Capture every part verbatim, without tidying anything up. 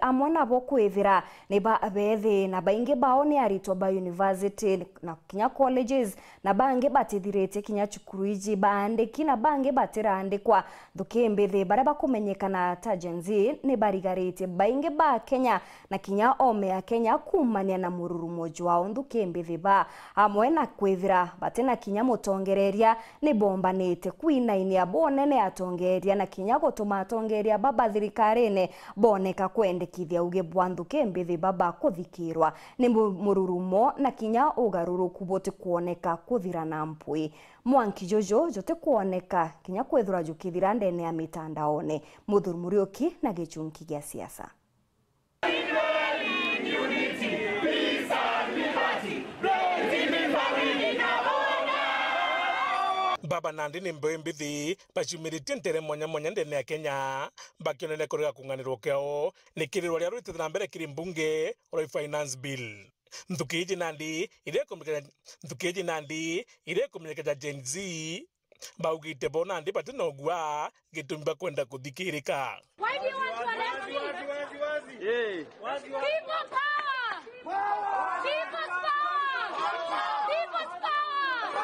Amwe nabo kwithira ni ba bethi, na baingi bao ni aritwa ba university na kinya colleges, na bangi batithiritie kinya cukuru iji baandiki, na bangi batiraandikwa. Nthuki mbithi baria bakumenyekana ta Gen Z ni barigaritie baingi ba Kenya na kinya ome ya Kenya kuumania na mururumo jwao. Nthuki mbithi ba amwe na kwithira batina kinya mutongereria, ni bombanite kwinainia bunene atongeria na kinya gutuma atongeria baba thirikarine boneka kwendekithia uge bwa nthuki mbithi baba kuthikirwa ni mu-, mururumo na kinya ugaruruku butikwoneka kuthira na mpwi. Mwanki juju jutikwoneka kinya kwithirwa jukithira ndene ya mitandaone. Muthuri Muriuki na gichunki gia siasa. Baba nandi ni mbeu mbithi baciumiritie ntere mwanya mwanya ndene ya Kenya, bakionania kurega kung'anirwa kiao ni kirirwa ria rwitite na mbere kiri mbunge rwa finance bill. Nthuki iji nandi iria ikumenyeka, nthuki iji nandi iria ikumenyeka ja Gen Z, baugite bo nandi batina ugua gitumi bakwenda kuthikirika. Why do you want to arrest me? People power! People's power! People's power!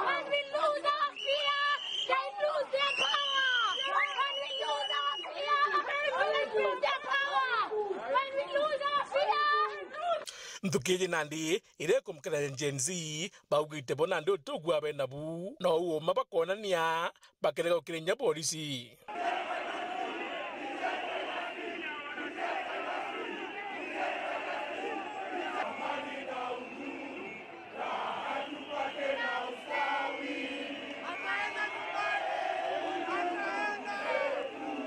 When we lose our fear, they lose their power! When we lose our fear, they lose their power! When we lose our fear! Nthuki iji nandi iria ikumukira Gen Z, baugite bo nandi utugua bena bu, no uuma bakwonania bakirega gukira inya borisi.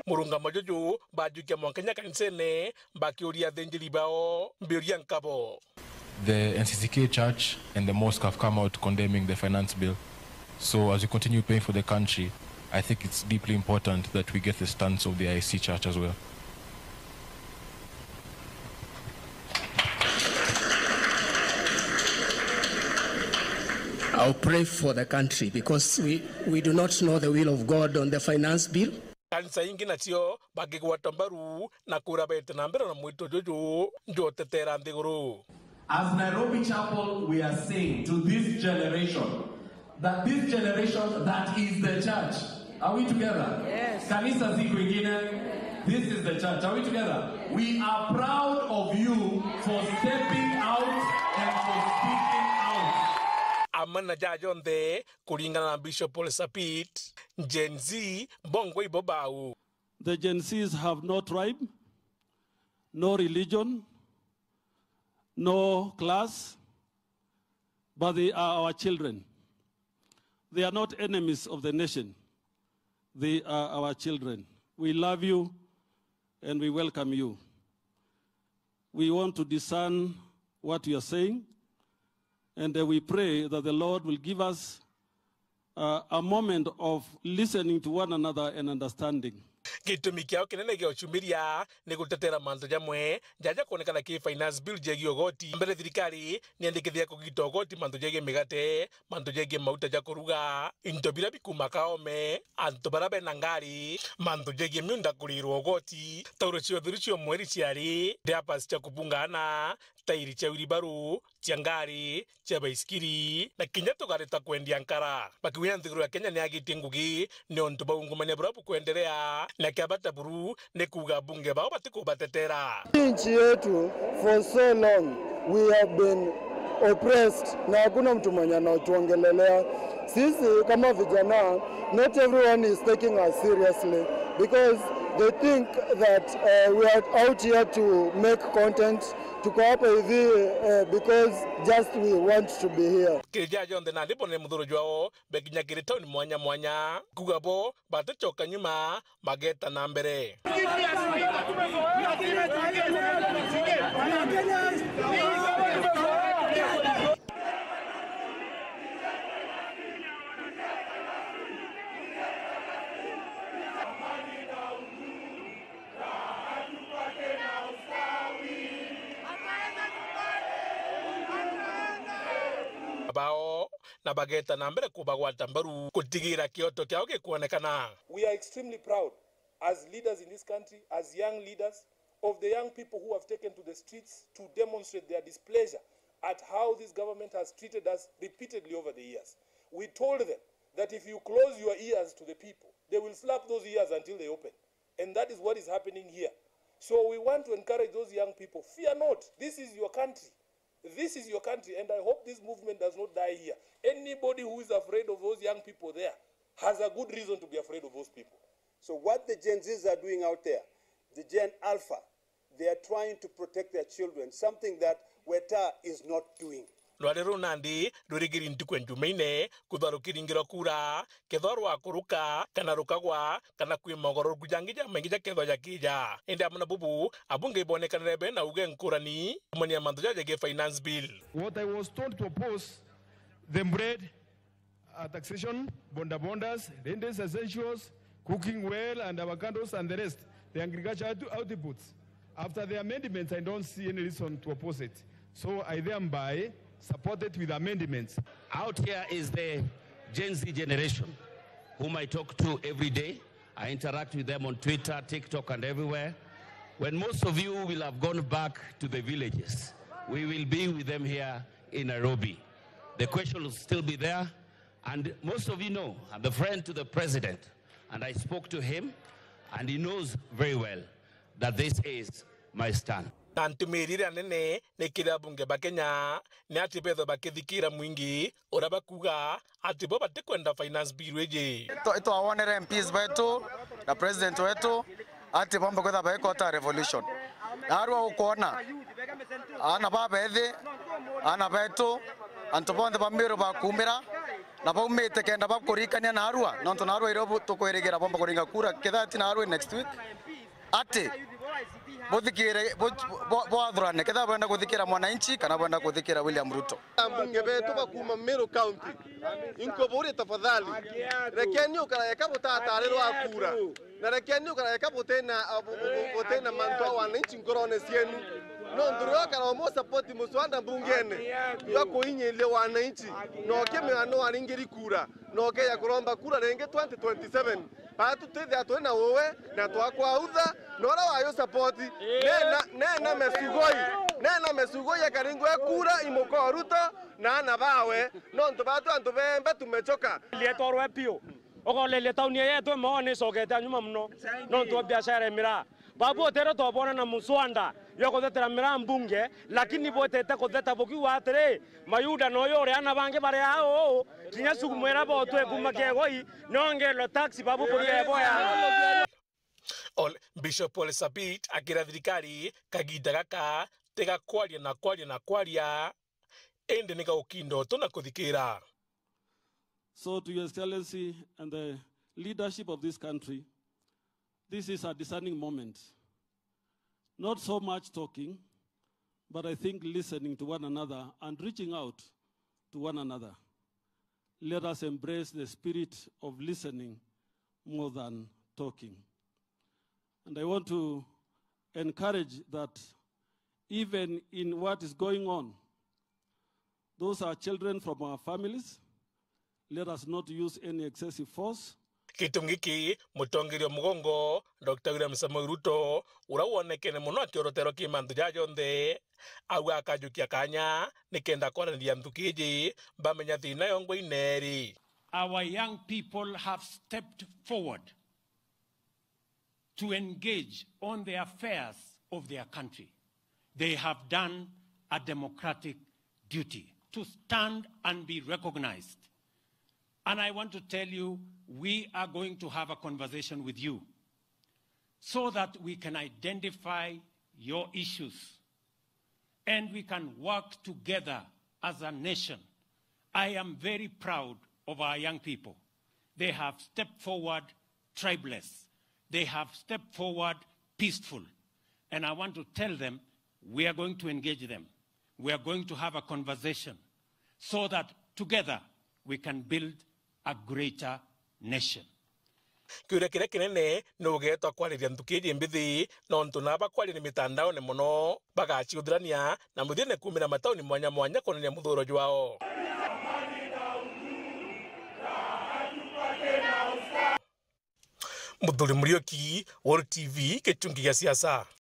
Murungamo juju bajukia mwanka inya kanisene, bakiuria athinjiri bao mbiuria nkabo. The N C C K church and the mosque have come out condemning the finance bill. So as we continue praying for the country, I think it's deeply important that we get the stance of the I C church as well. I'll pray for the country because we, we do not know the will of God on the finance bill. Kanisa ingi nacio bakigwatwa mbaru na kuura bete na mbere na mwito juju njutetera nthiguru. As Nairobi Chapel, we are saying to this generation that this generation that is the church. Are we together? Yes. Kanisa ziko ingine. This is the church. Are we together? We are proud of you for stepping out and for speaking out. Amwe na jaja jonthe, kuringana na Bishop Ole Sapit, Gen Z bongwa ibo bau. The Gen Zs have no tribe, no religion, no class, but they are our children. They are not enemies of the nation. They are our children. We love you and we welcome you. We want to discern what you are saying, and, uh, we pray that the Lord will give us, uh, a moment of listening to one another and understanding. Gitumi kiao kinene gia ucumiria ni gutetera mantu jamwe jaja kwonekana ki finance bill jegie ugoti. Mbere, thirikari ni yendekithia kugita ugoti mantu jegie migate, mantu jegie mauta ja kuruga, into biria bikuuma kaome, antu baria bena ngari, mantu jegie miunda kurirwa ugoti, tauro cia utheru cia mweri ciari, diapers cia kubunga ana, tairi cia wiribaru, cia ngari, cia baisikiri, na kinya tugari ta kwendia nkara. Bakiuga nthiguru ya Kenya ni yagitie ngugi niuntu bwa ungumania buria bukwenderea, na kia bata buru ni kuuga abunge bao batikubatetera. Nchi yetu, for so long we have been oppressed na hakuna mtu mwenye anatuongelelea. Sisi kama vijana, not everyone is taking us seriously because they think that, uh, we are out here to make content. Tuko hapa hivi, uh, because just we want to be here. Kiri jaja jonthe nandi bone muthuro jwao bekinya kiri tauni mwanya mwanya, kuuga bo baticoka nyuma, mageta na mbere. Bao na bageta na mbere kubagwata mbaru gutigira kioto kiao gikwonekana. We are extremely proud as leaders in this country, as young leaders, of the young people who have taken to the streets to demonstrate their displeasure at how this government has treated us repeatedly over the years. We told them that if you close your ears to the people, they will slap those ears until they open. And that is what is happening here. So we want to encourage those young people, fear not, this is your country. This is your country, and I hope this movement does not die here. Anybody who is afraid of those young people there has a good reason to be afraid of those people. So what the Gen Zs are doing out there, the Gen Alpha, they are trying to protect their children, something that Weta is not doing. Rwari ruu nandi rwirigiri ntuku ya Njumaine kutharukiringirwa kura, kethwa rwakuruka, kana rukagwa, kana kwi mogarurku jangi jamaingi jakethwa jakija. Indi amwe na bubu, abunge ibonekanire bena uge nkurani kumania mantu jajegie finance bill. What I was told to oppose, the bread, uh, taxation, boda bodas, rentals, essentials, cooking well, and avocados and the rest, the agriculture out- outputs. After the amendments, I don't see any reason to oppose it. So I thereby support it with amendments. Out here is the Gen Z generation, whom I talk to every day. I interact with them on Twitter, TikTok, and everywhere. When most of you will have gone back to the villages, we will be with them here in Nairobi. The question will still be there, and most of you know, I'm the friend to the president, and I spoke to him, and he knows very well that this is my stand. Na ntumiri iria nene ni kiri abunge ba Kenya ni ati bethwe bakithikira mwingi uria bakuuga ati bo batikwenda finance bill iji. Twa- twawonere M Ps betu na president wetu ati bomba kwitha baikota revolution. Narua ukwona aana babethi, aana betu, antu bonthe ba Meru bakumira na baumite kenda bakurikania narua, nontu narua irio bu- tukwirigira bomba kuringa kura kethira ti narua next week. Ati buthikire, bu- bu- bwathurane, kethira bwenda kuthikira mwananchi kana bwenda kuthikira William Ruto. Ambunge betu ba kuuma Meru County, inkuburia tafadhali, rekeni ukareka butatarirwa kura, na rekeni ukareka butina, bu- bu- butina mantu a wananchi nkorone cienu. Nontu riria ukara umu support muswada mbungene, jwa kuinyiria wananchi, na ukimenya ni waringiri kura, na ukeja kuromba kura ringi twenty twenty-seven. Baa tutithia twi na uwe na twakwautha, na uria wayu support. Nena, nena mesugoi, nena mesugoi akaringwe kura imuko Ruto na ana bawe, nontu batu antu bembe tumechoka. Lietwa rwe piu. Ukoleria tauni ii yetu imoo ni icokete nyuma mono nontu bwa biashara ya miraa. Babu utero twabona na muswanda jwa kuthetera miraa mbunge, lakini bwetete kutheta bukiuga atiri, Mayuda noyo uria ana bangi bari au, kinya sugumu iria botwe kuuma kiegoi, nongerwe tax babu buria eboya. Ol- Bishop Ole Sabit akira thirikari kagiita gaka tiga kwaria na kwaria na kwaria, indi ni gaukinda utu na kuthikira. So, to Your Excellency and the leadership of this country, this is a discerning moment. Not so much talking, but I think listening to one another and reaching out to one another. Let us embrace the spirit of listening more than talking. And I want to encourage that even in what is going on, those are children from our families. Let us not use any excessive force. Gitungi ki, mutongeria mugongo, Doctor William Samoei Ruto, uria wonekene mono akioroterwa ki mantu jaa jonthe, auga akajukia kanya nikenda kwaraniria nthuki iji, bamenya thina yongwa ineri. Our young people have stepped forward to engage on the affairs of their country. They have done a democratic duty to stand and be recognized. And I want to tell you, we are going to have a conversation with you so that we can identify your issues and we can work together as a nation. I am very proud of our young people. They have stepped forward tribeless. They have stepped forward peaceful. And I want to tell them, we are going to engage them. We are going to have a conversation so that together we can build a greater nation. Kiuria kiria kinene ni ugeetwa kwariria nthuki iji mbithi, nontu na bakwaria ni mitandaone mono, bagaciuthirania na muthiene kuumira matauni mwanya mwanya kwonania muthuuro jwao. Muthuri Muriuki, World T V, gichungi gia siasa.